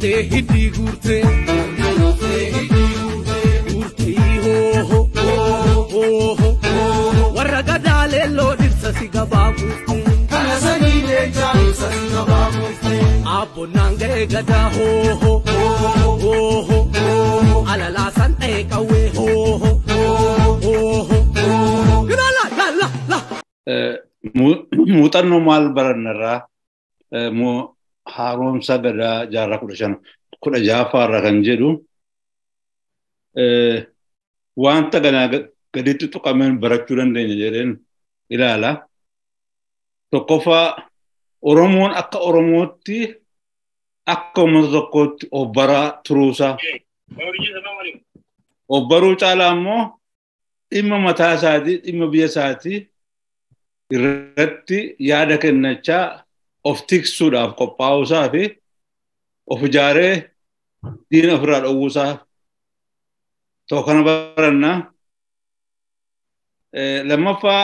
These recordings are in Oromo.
Dhuftee hidhii guurtee guurtee hoo hoo warra gadaalee loo dhirsa si gabaa buuftee. Kana sanii leencaa dhirsa si gabaa buuftee. Abboonnaan ga'ee gadaa hoo hoo hoo alalaasan dha'ee qawwee hoo hoo hoo. La la la. Muuxannoo maal barannarraa haaromsa gadaa jaarraa 15 16ffaarraa kan jedhu wanta ganaa gaditti tuqameen barachuu dandeenya jedheen ilaala. Tokkoffaa Oromoon akka Oromootti akka uummata tokkootti of baraa turuusaa. Of baruu caalaa immoo dhimma mataa isaatii dhimma biyya isaatii irratti yaada kennachaa of tiksuudhaaf qophaa'uusaa fi of ijaaree diina ofirraa dhowwuusaa tokko kana barannaa. Lammaffaa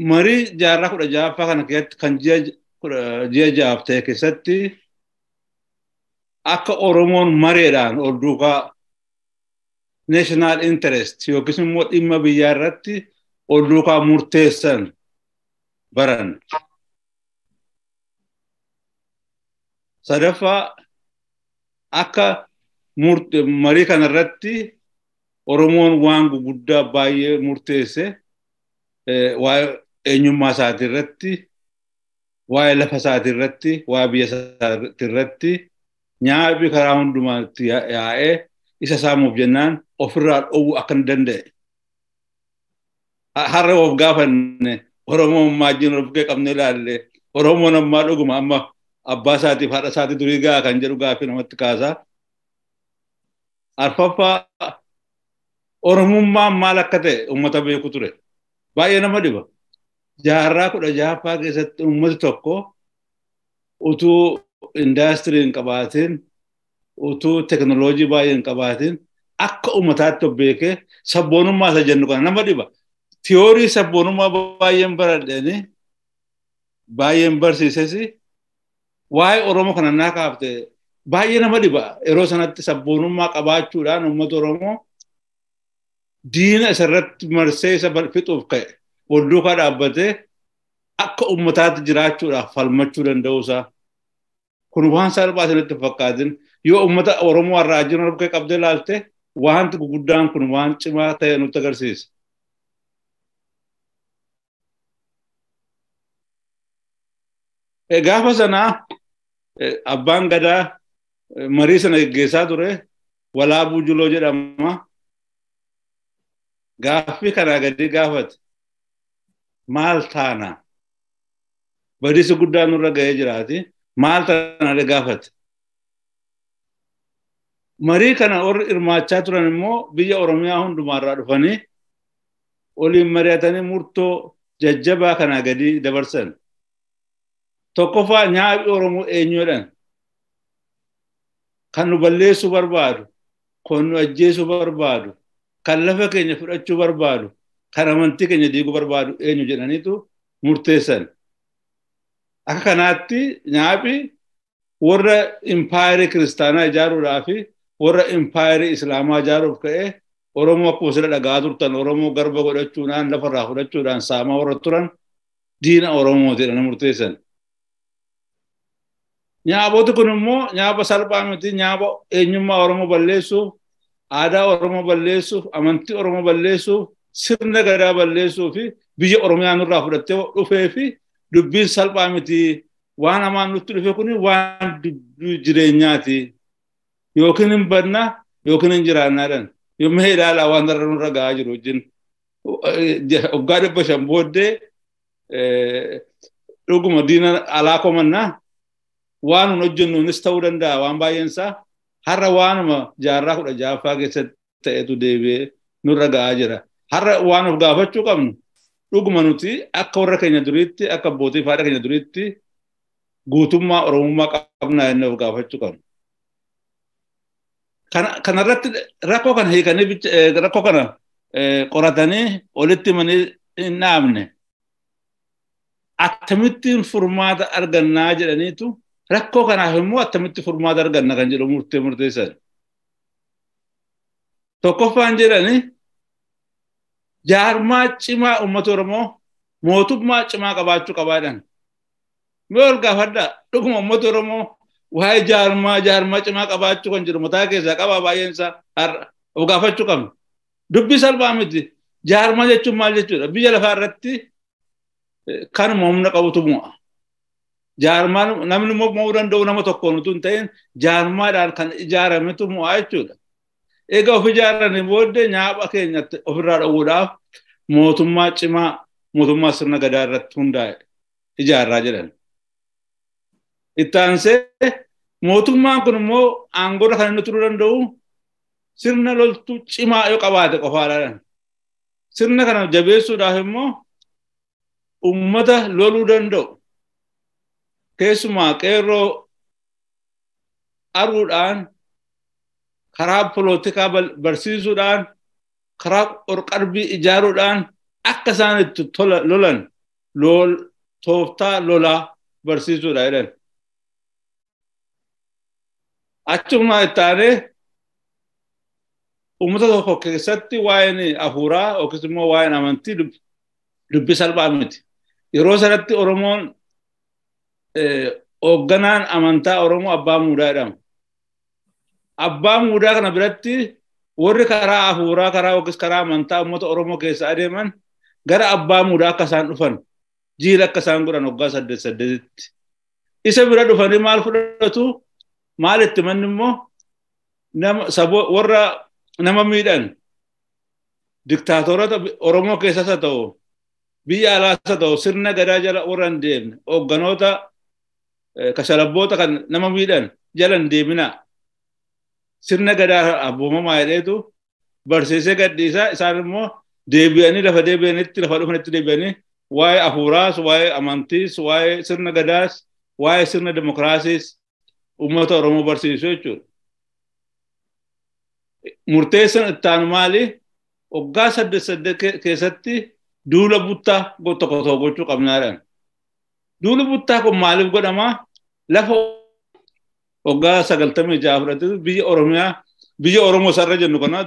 marii jaarraa 16ffaa kana keessatti kan ji'a 6 ta'e keessatti akka Oromoon mareedhaan ol duukaa national interest yookiis immoo dhimma biyyaa irratti ol duukaa murteessan baran. Sadaffaa akka marii kanarratti Oromoon waan guguddaa baay'ee murteesse waa'ee eenyummaa isaatii irratti, waa'ee lafa isaatii irratti, waa'ee biyya isaatii irratti nyaaphi karaa hundumaatti yaa'ee isa saamuuf jennaan ofirraa dhowwu akka hin danda'e. Har'a of gaafanne Oromoon maajjiin of bukkee qabnee ilaalle Oromoon ammaa dhuguma amma abbaa isaatiif haadha isaatii durii ga'a kan jedhu gaaffii namatti kaasaa. Arfaffaa Oromummaan maal akka ta'e uummata beeku ture. Baay'ee nama dhiba. Jaarraa 16ffaa keessatti uummati tokko utuu indaastirii hin qabaatin, utuu teknooloojii baay'ee hin qabaatin akka uummataatti of beekee sabboonummaa isa jennu kana nama dhiba. Tiyoorii sabboonummaa baay'een baradheeni baay'een barsiises waa'ee Oromoo kana naa kaafte baay'ee nama dhiba. Yeroo sanatti sabboonummaa qabaachuudhaan uummata Oromoo diina isarratti marsee isa fixuuf ka'e wal duukaa dhaabbatee akka uummataatti jiraachuudhaaf falmachuu danda'uusaa. Kun waan salphaa isinitti hin fakkaatin. Yoo uummata Oromoo har'aa jiran bukkee qabdee ilaalte wanti guguddaan kun waan cimaa ta'e nutti agarsiisa. Gaafa sanaa abbaan gadaa marii sana geggeessaa ture Walaabuu Juloo jedhama. Gaaffii kanaa gadi gaafate maal taana? Badiisa guddaan nurra ga'ee jiraati. Maal taana gaafate? Marii kana warri hirmaachaa turan immoo biyya Oromiyaa hundumaarraa dhufanii waliin mari'atanii murtoo jajjabaa kanaa gadi dabarsan. Tokkoffaa nyaaphi Oromoo eenyuudhaan? Kan nu balleessuu barbaadu, kan nu ajjeesuu barbaadu, kan lafa keenya fudhachuu barbaadu, kan amantii keenya diiguu barbaadu eenyu jedhaniitu murteessan. Akka kanaatti nyaaphi warra impaayerii kiristaanaa ijaaruudhaa fi warra impaayerii islaamaa ijaaruuf ka'ee Oromoo akkuma sila dhagaa turtan Oromoo garba godhachuudhaan lafarraa fudhachuudhaan saamaa warra turan diina Oromooti jedhanii murteessan. Nyaaboti kun immoo nyaaba salphaa miti, nyaaba eenyummaa Oromoo balleessuuf, aadaa Oromoo balleessuuf, amantii Oromoo balleessuuf, sirna gadaa balleessuu fi biyya Oromiyaa nurraa fudhattee dhufee fi dubbiin salphaa miti. Waan hamaan nutti dhufe kun waan dubbii jireenyaati. Yookiin hin badna yookiin hin jiraannaadhaan. Yommuu ilaalaa waan irra nurra gahaa jiru wajjin waggaa 500 booddee dhuguma diina alaa komannaa waan nun hojjennuunis ta'uu danda'a waan baay'een isaa har'a waanuma jaarraa 16ffaa keessatti ta'etu deebi'ee nurra gahaa jira. Har'a waan of gaafachuu qabnu dhuguma nuti akka warra keenya duriitti akka abbootii fi haadha keenya duriitti guutummaa Oromummaa qabnaa jennee of gaafachuu qabnu. Kanarratti rakkoo kana hiikanii rakkoo kana qoratanii walitti himanii hin dhaabne. Akkamittiin furmaata argannaa jedhaniitu Rakkoo kanaaf immoo attamitti furmaata arganna kan jedhu murtee murteessan. Tokkoffaan jedhani jaarmaa cimaa uummata Oromoo mootummaa cimaa qabaachuu qabaadhan. Mee ol gaafadhaa dhuguma uummata Oromoo waa'ee jaarmaa cimaa qabaachuu kan jedhu mataa keessaa qabaa baay'een isaa har'a of gaafachuu qabna. Dubbii salphaa miti. Jaarmaa jechuun maal jechuudha? Biyya lafaa irratti kanuma humna qabutu mo'a. Jaarmaan namni mo'uu danda'u nama tokkoon utuu hin ta'in jaarmaadhaan kan ijaarametu mo'a jechuudha. Egaa of ijaaranii booddee nyaapha keenyatti ofirraa dhowwuudhaaf mootummaa cimaa mootummaa sirna gadaa irratti hundaa'e ijaarraa jedhan. Itti aansee mootummaan kun immoo aangoorra kan inni turuu danda'u sirna loltuu cimaa yoo qabaate qofaadhaan. Sirna kana jabeessuudhaaf immoo uummata loluu danda'u. Keessumaa qeerroo aruudhaan karaa polotikaa barsiisuudhaan karaa qorqalbii ijaaruudhaan akka isaan itti lolan tooftaa lolaa barsiisuudha jedhan. Achuma itti aanee uummata tokko keessatti waa'een hafuuraa yookiis immoo waa'een amantii dubbii salphaa miti. Yeroo sanatti Oromoon hoogganaan amantaa Oromoo Abbaa Muudaa jedhama. Abbaa Muudaa kana biratti warri karaa hafuuraa karaa yookiis karaa amantaa uummata Oromoo keessa adeeman gara Abbaa Muudaa akka isaan dhufan jiila akka isaan godhan waggaa 8-8tti. Isa bira dhufanii maal fudhatu? Maal itti manni immoo nama warra nama miidhan diktaatorota Oromoo keessas haa ta'u biyya alaas haa ta'u sirna gadaa jala warra hin deemne hoogganoota kashalabboota kan nama miidhan jala hin deeminaa. Sirna gadaa abboomamaa jedheetu barsiisee gadhiisaa isaan immoo deebi'anii lafa deebi'anitti lafa dhufanitti deebi'anii waa'ee hafuuraas waa'ee amantiis waa'ee sirna gadaas waa'ee sirna dimokiraasiis uummata Oromoo barsiisu jechuudha. Murteessan itti aanu maali? Waggaa 8-8 keessatti duula buttaa tokko tokko gochuu qabnaadhaan. Duula buttaa kun maaliif godhamaa? Lafa waggaa 96 fudhatee biyya Oromiyaa biyya Oromoo sarara jennu kana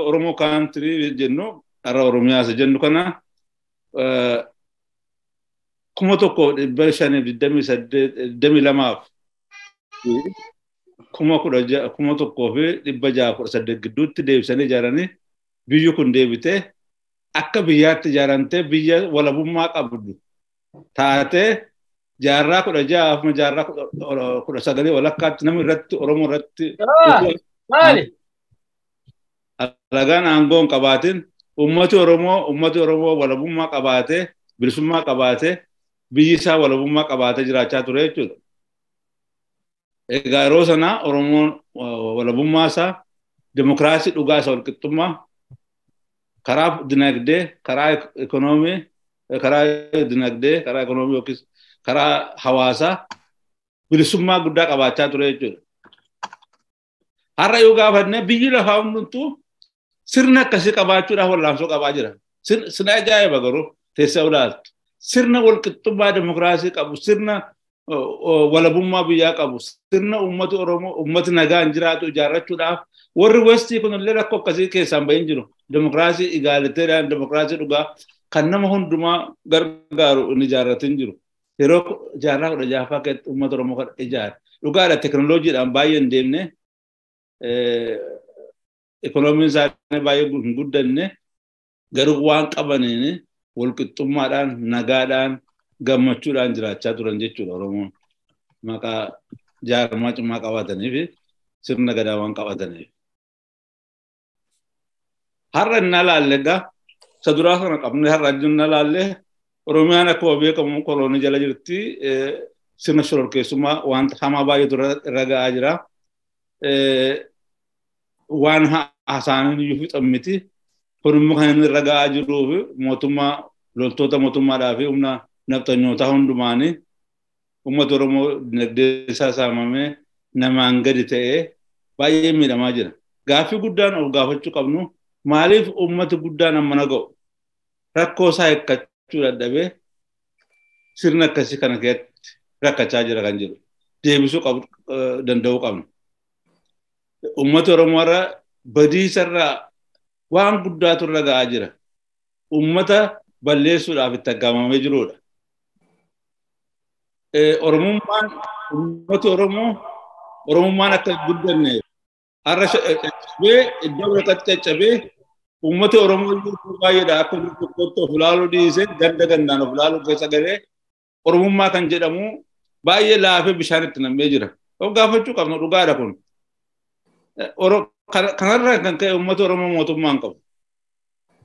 Oromoo kaantirii jennu har'a Oromiyaa isa jennu kana 1528 1618 gidduutti deebisanii ijaaranii biyyi kun deebitee akka biyyaatti ijaaramtee biyya walabummaa qabdu taatee jaarraa 16 jaarraa 19 walakkaatti namni irratti Oromoo irratti alagaan aangoo hin qabaatin uummati Oromoo walabummaa qabaatee bilisummaa qabaatee biyyi isaa walabummaa qabaatee jiraachaa ture jechuudha. Egaa yeroo sana Oromoon walabummaa isaa dimokiraasii dhugaa isa walqixxummaa karaa dinagdee karaa ikoonoomii karaa dinagdee karaa ikoonoomii yookiis karaa hawaasaa bilisummaa guddaa qabaachaa ture jechuudha. Har'a yoo gaafanne biyyi lafaa hundumtuu sirna akkasii qabaachuudhaaf wallaansoo qabaa jira. Sirna ajaa'iba garuu teessee ilaaltu. Sirna walqixxummaa dimokiraasii qabu sirna walabummaa biyyaa qabu sirna uummati Oromoo uummati nagaan jiraatu ijaarrachuudhaaf warri Westii kunillee rakkoo akkasii keessaan bahin jiru. Dimokiraasii egaaliteedhaan dimokiraasii dhugaa kan nama hundumaa gargaaru hin ijaarratin jiru. Yeroo jaarraa 16ffaa keessatti uummata Oromoo kan ijaare. Dhugaadha teekinooloojiidhaan baay'ee hin deemne ikoonomiin isaanii baay'ee hin guddanne garuu waan qabaniin walqixxummaadhaan nagaadhaan gammachuudhaan jiraachaa turan jechuudha Oromoon maqaa jaarmaa cimaa qabaatanii fi sirna gadaa waan qabataniif. Har'a inni ilaalle egaa isa duraa kana qabnee har'a inni ilaalle Oromiyaan akkuma beekamu koloonii jala jirti sirna shororkeessummaa wanta hamaa baay'eetu irra ga'aa jira. Waan haasaan iyyuu fixan miti. Kun immoo kan inni irra ga'aa jiruu fi mootummaa loltoota mootummaadhaa fi humna nafxanyootaa hundumaanii uummata Oromoo dinagdee isaa saamamee namaan gadi ta'ee baay'ee miidhamaa jira. Gaaffii guddaan of gaafachuu qabnu maaliif uummati guddaan ammana ga'u rakkoo isaa hiikkachuu dadhabee sirna akkasii kana keessatti rakkachaa jira kan jedhu. deebisuu danda'uu qabna. Uummata Oromoo irra badiisarraa waan guddaatu irra ga'aa jira. Uummata balleessuudhaaf itti aggaamamee jirudha. Oromummaan uummata Oromoo Oromummaan akka hin guddanne har'a caccabee iddoo biraatti caccabee uummata Oromoo baay'eedha akka tokkotti of ilaaluu dhiisee ganda gandaan of ilaaluu keessa galee Oromummaa kan jedhamu baay'ee laafee bishaan itti nam'ee jira. Of gaafachuu qabna dhugaadha kun. Kanarraa kan ka'e uummata Oromoo mootummaa hin qabu.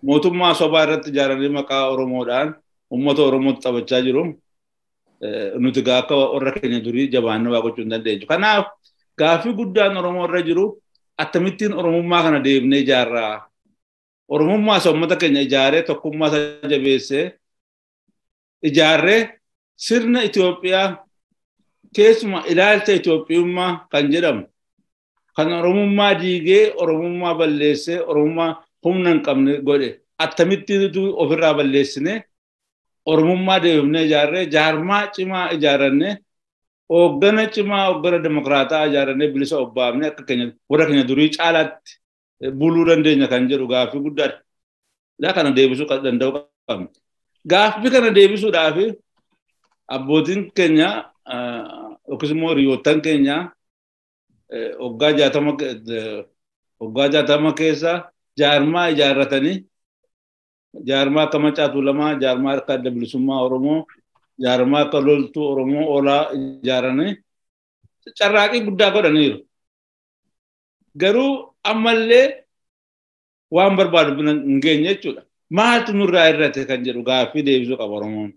Mootummaa sobaa irratti ijaaranii maqaa Oromoodhaan uummata Oromootti taphachaa jiru. Nuti akka warra keenya durii jabaannee waa gochuu hin dandeenyu. Kanaaf gaaffii guddaan Oromoo irra jiru akkamittiin Oromummaa kana deebinee ijaarraa? Oromummaa isa uummata keenya ijaaree tokkummaa isaa jabeessee ijaarree sirna Itoophiyaa keessumaa ilaalcha Itoophiyummaa kan jedhamu kan Oromummaa diigee Oromummaa balleessee Oromummaa humna hin qabne godhe akkamittiin ofirraa balleessinee Oromummaa deebifnee ijaarree jaarmaa cimaa ijaarrannee hooggana cimaa hooggana dimokiraataa ijaarrannee bilisa obbaafnee akka keenya warra keenya durii caalaatti buluu dandeenya kan jedhu gaaffii guddaadha. Ilaa kana deebisuu danda'uu qabna. Gaaffii kana deebisuudhaaf abbootiin keenya yookiis immoo hiriyoottan keenya waggaa 60 keessa jaarmaa ijaarratanii jaarmaa akka Maccaa Tuulamaa, jaarmaa akka Adda Bilisummaa Oromoo, jaarmaa akka Loltuu Oromoo Olaa ijaaranii carraaqii guddaa godhaniiru. Garuu ammallee waan barbaadu hin geenye jechuudha. Maaltu nurraa irratti kan jedhu gaaffii deebisuu qaba Oromoon.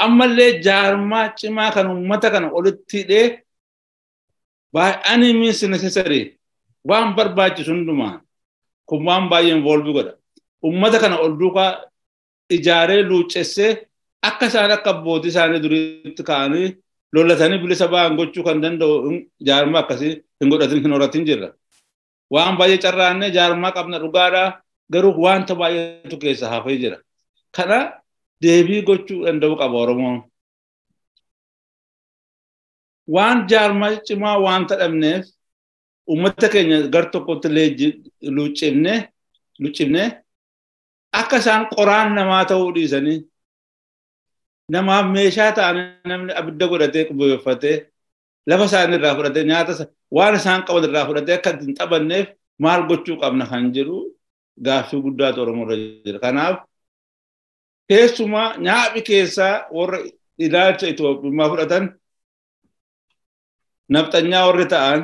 Ammallee jaarmaa cimaa kan uummata kana olitti hidhee by any means necessary waan barbaachisu hundumaa kun waan baay'ee involve godha. Uummata kana ol duukaa ijaaree luuccessee akka isaan akka abbootii isaanii duriitti ka'anii lollatanii bilisa ba'an gochuu kan danda'u jaarmaa akkasii hin godhatin hin horatin jirra. Waan baay'ee carraannee jaarmaa qabna dhugaadhaa garuu wanta baay'eetu keessa hafee jira. Kana deebii gochuu danda'u qaba Oromoon. Waan jaarmaa cimaa wanta dhabneef uummata keenya gar tokkotti luuccifnee akka isaan qoraan namaa ta'uu dhiisanii namaaf meeshaa ta'anii namni abidda godhatee qubeeffatee lafa isaanii irraa fudhatee nyaata waan isaan qaban irraa fudhatee akka hin taphanneef maal gochuu qabna kan jedhu gaaffii guddaatu Oromoo irra jira. Kanaaf keessumaa nyaaphi keessaa warra ilaalcha Itoophiyummaa fudhatan nafxanyaa warri ta'an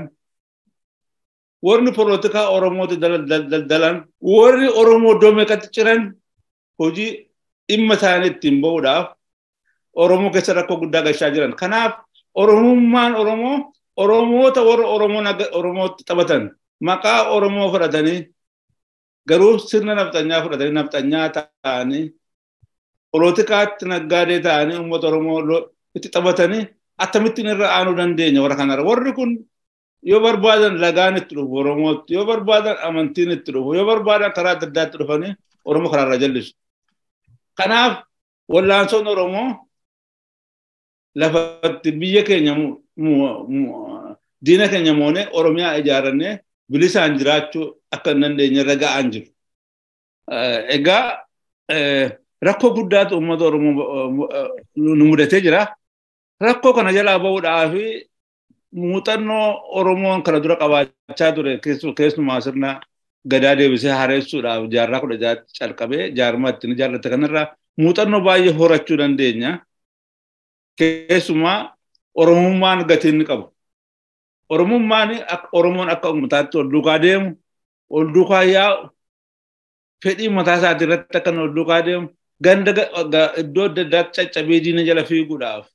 warri polotikaa Oromootti daldalan warri Oromoo iddoo meeqatti ciran hojii dhimma isaanii ittiin bahuudhaaf Oromoo keessa rakkoo guddaa gashaa jiran. Kanaaf Oromummaan Oromoo Oromoota warra Oromootti taphatan maqaa Oromoo fudhatanii garuu sirna nafxanyaa fudhatanii nafxanyaa ta'anii polotikaatti naggaadee ta'anii uummata Oromoo itti taphatanii akkamittiin irra aanuu dandeenya warra kanarra. Warri kun yoo barbaadan lagaan itti dhufu Oromootti, yoo barbaadan amantiin itti dhufu, yoo barbaadan karaa adda addaatti dhufanii Oromoo karaarra jallisu. Kanaaf wallaansoon Oromoo lafatti biyya keenya diina keenya moonee Oromiyaa ijaarannee bilisaan jiraachuu akka hin dandeenye irra ga'aan jiru. Egaa rakkoo guddaatu uummata Oromoo nu mudatee jira. Rakkoo kana jalaa bahuudhaaf muuxannoo Oromoon kana dura qabaachaa ture keessumaa sirna gadaa deebisee haaressuudhaaf jaarraa 16 calqabee jaarmaa ittiin ijaarrate kanarraa muuxannoo baay'ee horachuu dandeenya. Keessumaa Oromummaan gatii inni qabu. Oromummaan Oromoon akka uummataatti ol duukaa deemu, ol duukaa yaa'u, fedhii mataa isaatii irratti akka ol duukaa deemu, ganda iddoo adda addaatti caccabee diina jala fiiguudhaaf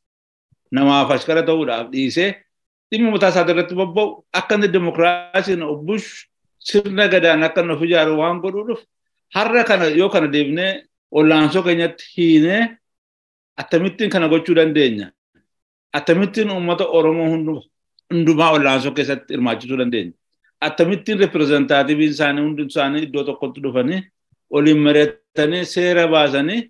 namaaf ashkara ta'uudhaaf dhiisee dhimma mataa isaatii irratti bobba'u akka inni dimokiraasiin of bulchu sirna gadaan akka inni of ijaaru waan godhuudhuuf har'a kana yoo kana deebinee ollaansoo keenyatti hiinee akkamittiin kana gochuu dandeenya. Akkamittiin uummata Oromoo hundumaa ollaansoo keessatti hirmaachisuu dandeenya. Akkamittiin ripireezentaatiiviin isaanii hundi isaanii iddoo tokkotti dhufanii waliin mari'atanii seera baasanii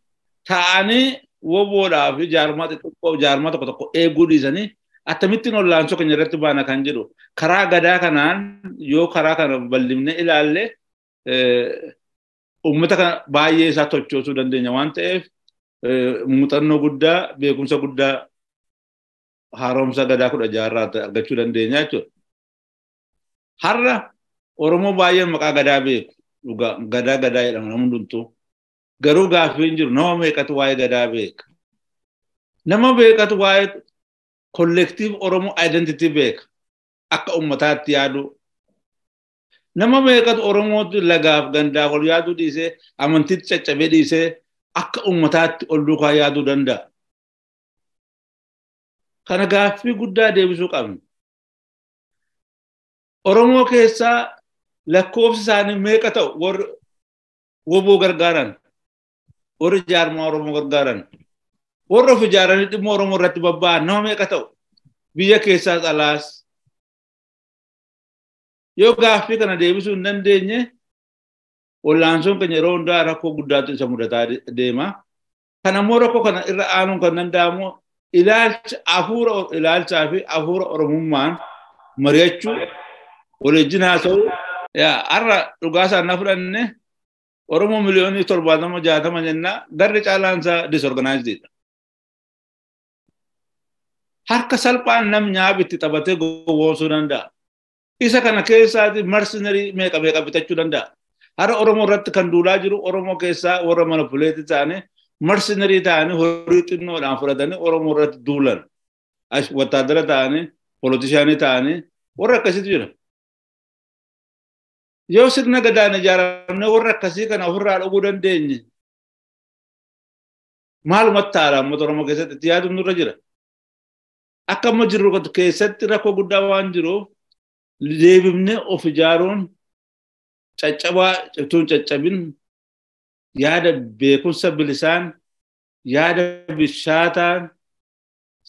taa'anii woboodhaa fi jaarmaa xixiqqoo jaarmaa tokko tokko eeguu dhiisanii akkamittiin ollaansoo keenya irratti baana kan jedhu karaa gadaa kanaan yoo karaa kana bal'ifnee ilaalle uummata kana baay'ee isaa tochoosuu dandeenya waan ta'eef muuxannoo guddaa beekumsa guddaa haaromsa gadaa 16 argachuu dandeenya jechuudha. Har'a Oromoo baay'een maqaa gadaa beeku. Gadaa gadaa jedhama namni hundumtuu. Garuu gaaffii hin jiru nama meeqatu waa'ee gadaa beeka. Nama meeqatu waa'ee collective Oromoo identity beeka. Akka uummataatti yaadu. Nama meeqatu Oromootti lagaaf gandaaf ol yaaduu dhiisee amantiitti caccabee dhiisee akka uummataatti ol duukaa yaaduu danda'a. Kana gaaffii guddaa deebisuu qabna. Oromoo keessaa lakkoofsi isaanii meeqa ta'u warri woboo gargaaran, warri jaarmaa Oromoo gargaaran, warri of ijaaranii dhimma Oromoo irratti babba'an nama meeqa ta'u biyya keessaas alaas. Yoo gaaffii kana deebisuu hin dandeenye ollaansoon keenya yeroo hundaa rakkoo guddaatu isa mudataa deema. Kana immoo rakkoo kana irra aanuun kan danda'amu ilaalcha hafuura ilaalchaa fi hafuura Oromummaan mari'achuu waliin haasa'uu. Har'a dhugaa isaan na fudhanne Oromoo miliyoonii 70 60 jennaa garri caalaan isaa disorganized. Harka salphaan nam nyaab itti taphatee gowwoomsuu danda'a. Isa kana keessaati mercenary meeqa meeqa bitachuu danda'a. Har'a Oromoo irratti kan duulaa jiru Oromoo keessaa warra manipuleetii ta'anii mercenary ta'anii horii xinnoodhaan fudhatanii Oromoo irratti duulan. Wattaadara ta'anii politishaanii ta'anii warra akkasiitu jira. Yoo sirna gadaan ijaaramne warra akkasii kana ofirraa dhuguu dandeenye maalumatti ta'a uummata Oromoo keessatti itti yaaduun nurra jira. Akka amma jirru keessatti rakkoo guddaa waan jiruuf deebifnee of ijaaruun caccabaa cituun caccabin yaada beekumsa bilisaan yaada bishaataan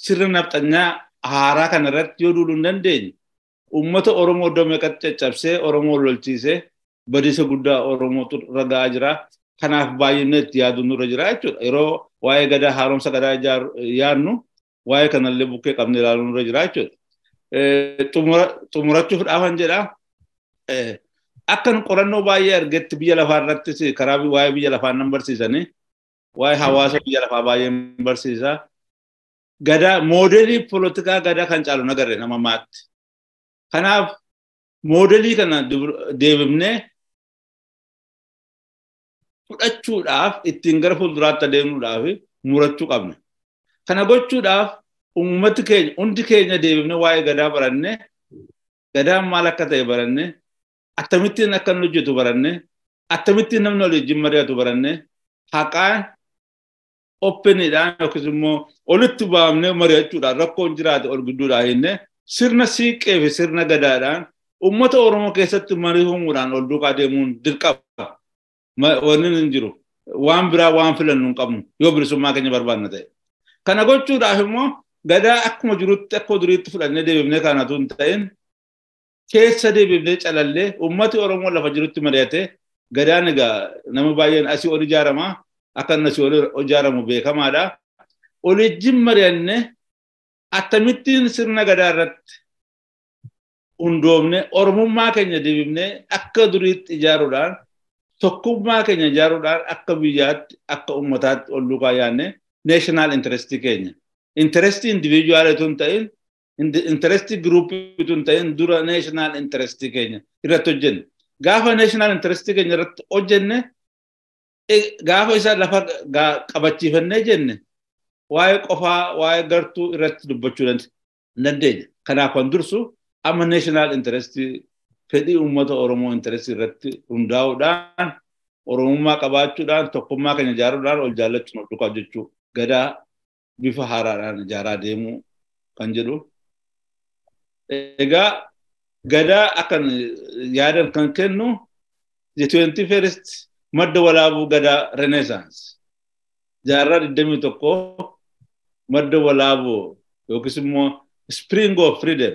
sirna nafxanyaa haaraa kana irratti yoo duuluu hin dandeenye uummata Oromoo iddoo meeqatti caccabsee Oromoo lolchiisee badiisa guddaa Oromootu ragaa jira. Kanaaf baay'inni itti yaaduun nurra jira jechuudha. Yeroo waa'ee gadaa haaromsa gadaa yaadnu waa'ee kanallee bukkee qabnee ilaaluun nurra jira jechuudha. Xumurachuuf dhaafan jedha. Akkan qorannoo baay'ee argetti biyya lafaa irrattis karaa waa'ee biyya lafaa nan barsiisanii waa'ee hawaasa biyya lafaa baay'ee barsiisa. Gadaa moodelii polotikaa gadaa kan caalu nagarre nama maatti. Kanaaf moodelii kana deebifnee fudhachuudhaaf ittiin gara fuulduraatti adeemuudhaaf murachuu qabna. Kana gochuudhaaf uummati keenya hundi keenya deebifnee waa'ee gadaa barannee gadaan maal akka ta'e barannee akkamittiin akka inni hojjetu barannee akkamittiin namni walii wajjin mari'atu barannee haqaan openidhaan yookiis immoo olitti baafnee mari'achuudhaan rakkoon jiraate ol gidduudhaan hinnee sirna siiqqee fi sirna gadaadhaan uummata Oromoo keessatti marii uumuudhaan ol duukaa deemuun dirqama. Wanni hin jiru. Waan biraa waan filannu hin qabnu yoo bilisummaa keenya barbaanna ta'e. Kana gochuudhaaf immoo gadaa akkuma jirutti akka duriitti fudhannee deebifnee kanatu hin ta'in keessa deebifnee calallee uummati Oromoo lafa jirutti mari'atee gadaan egaa nama baay'een asii ol ijaarama akka inni asii ol ijaaramu beekamaadha. Olijjiin mari'annee akkamittiin sirna gadaa irratti hundoofne Oromummaa keenya deebifnee akka duriitti ijaaruudhaan tokkummaa keenya ijaaruudhaan akka biyyaatti akka uummataatti ol duukaa yaadne national interest keenya. Interest individual utuu hin ta'in interest group utuu hin ta'in dura national interest keenya irratti hojjenne. Gaafa national interest keenya irratti hojjenne gaafa isa lafa qabachiifannee jenne waa'ee qofaa waa'ee gartuu irratti dubbachuu dandeenya. Kanaaf kan dursu amma national interest fedhii uummata Oromoo interest irratti hundaa'uudhaan Oromummaa qabaachuudhaan tokkummaa keenya ijaaruudhaan ol jaallachuun ol duukaa hojjechuu gadaa bifa haaraadhaan ijaaraa deemuu kan jedhu. Egaa gadaa akka yaadan kan kennu the 21st madda walaabuu gadaa Renaissance. Jaarraa 21 madda walaabuu yookiis immoo spring of freedom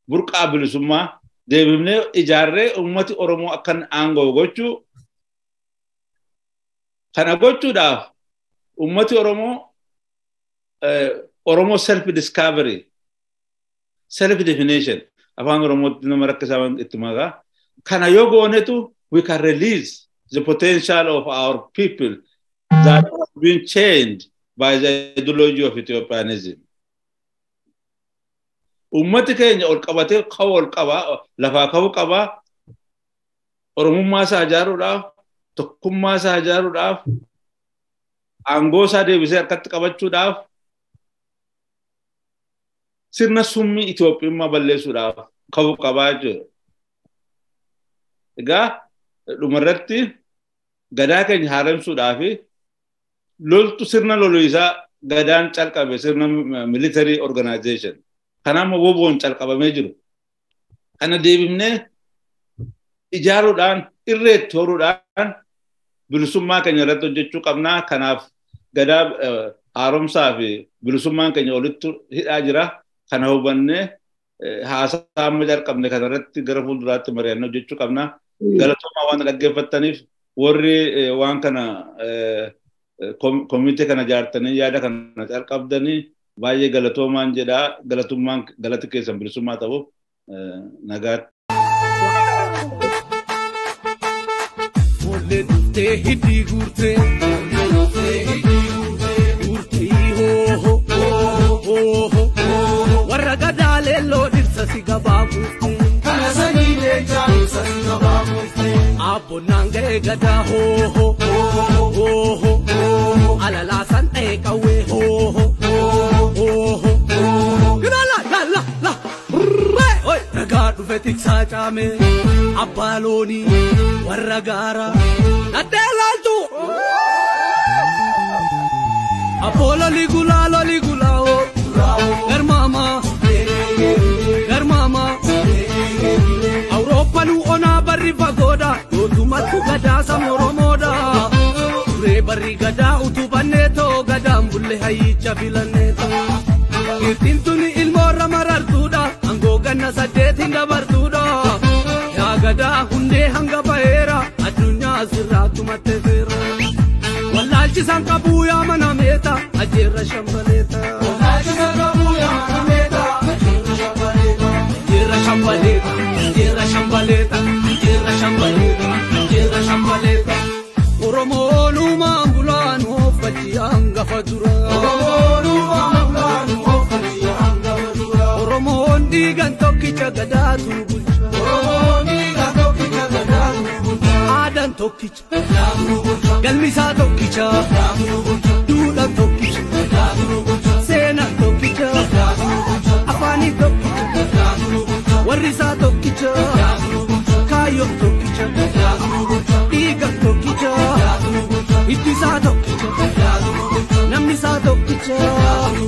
burqaa bilisummaa deebifnee ijaarree uummati Oromoo akkan aangoo gochuu. Kana gochuudhaaf uummati Oromoo Oromo self discovery, self definition afaan Oromootti nama rakkisaa itti maqaa. Kana yoo goonetu we can release the potential of our people that has been chained by the ideology of Ethiopianism. Ummati keenya ol qabatee ka'u ol qabaa, lafaa ka'uu qabaa, Oromummaa isaa ijaaruudhaaf, tokkummaa isaa ijaaruudhaaf, aangoo isaa deebisee harkatti qabachuudhaaf, sirna summii Itoophiyummaa balleessuudhaaf ka'uu qabaa jechuudha. Egaa dhumarratti gadaa keenya haaromsuudhaaf loltu sirna loluisaa gadaan calqabe sirna military organization. Kanaaf woboon calqabamee jiru. Kana deebifnee ijaaruudhaan irreetti horuudhaan bilisummaa keenya irratti hojjechuu qabnaa. Kanaaf gadaa haaromsaa fi bilisummaan keenya olitti hidhaa jira. Kana hubannee haasaa amma jalqabne kanarratti gara fuulduraatti mari'annee hojjechuu qabna. Galatoomaa waan dhaggeeffattaniif warri waan kana komitee kana ijaartanii yaada kana calqabdanii baay'ee galatoomaan jedhaa. Galatummaan galati keessan bilisummaa ta'uuf nagaatti. Foollee dhuftee hidhii guurtee guurtee hoo hoo warra gadaa leelloo dhirsa si gabaa buuftee. Kana sanyii leencaa dhirsa si gabaa buuftee. Abboonnaan ga'ee gadaa hoo hoo hoo alalaasan dha'ee qawwee hoo hoo hoo. La la la la ree ragaa dhufe tiksaa caame abbaa loonii warra gaara dhaddee laaltu. Abboo loli gulaa loli gulaa oo garmaama garmaama Awurooppaan onaa barri fagoodha yootumatti gadaa sabni Oromoodha. Turee barri gadaa utubannee too gadaan bulle hayyicha filannee too. Girtiin tuni ilmoorra marartuudha aangoo ganna 8 dabartuudha. Yaa gadaa hundee hanga baheera addunyaa asirraa tumattee seera. Wallaalchisaan qabuu yaa mana meeta ajjeerra shambaleeta. Wallaalchisaan qabuu yaa mana meeta ajjeerra shambaleeta. Ajjeerra shambaleeta ajjeerra shambaleeta ajjeerra shambaleeta ajjeerra shambaleeta. Oromoon uumaan bulaan ooffachi hangafa dura. Oromoon uumaan bulaan ooffachi hangafa dura. Oromoon dhiigan tokkicha gadaatu bulcha. Oromoon dhiigan tokkicha gadaatu bulcha. Aadaan tokkicha. Gadaatu bulcha. Galmi isaa tokkicha. Gadaatu bulcha. Duudhaan tokkicha. Gadaatu bulcha. Seenaan tokkicha. Gadaatu bulcha. Afaanii tokkicha. Gadaatu bulcha. Warri isaa tokkicha. Gadaatu bulcha. Kaayyoon tokkicha. Gadaatu bulcha. Dhiigan tokkicha. Gadaatu bulcha. Hiddi isaa tokkicha. Gadaatu bulcha. Namni isaa tokkicha. Gadaatu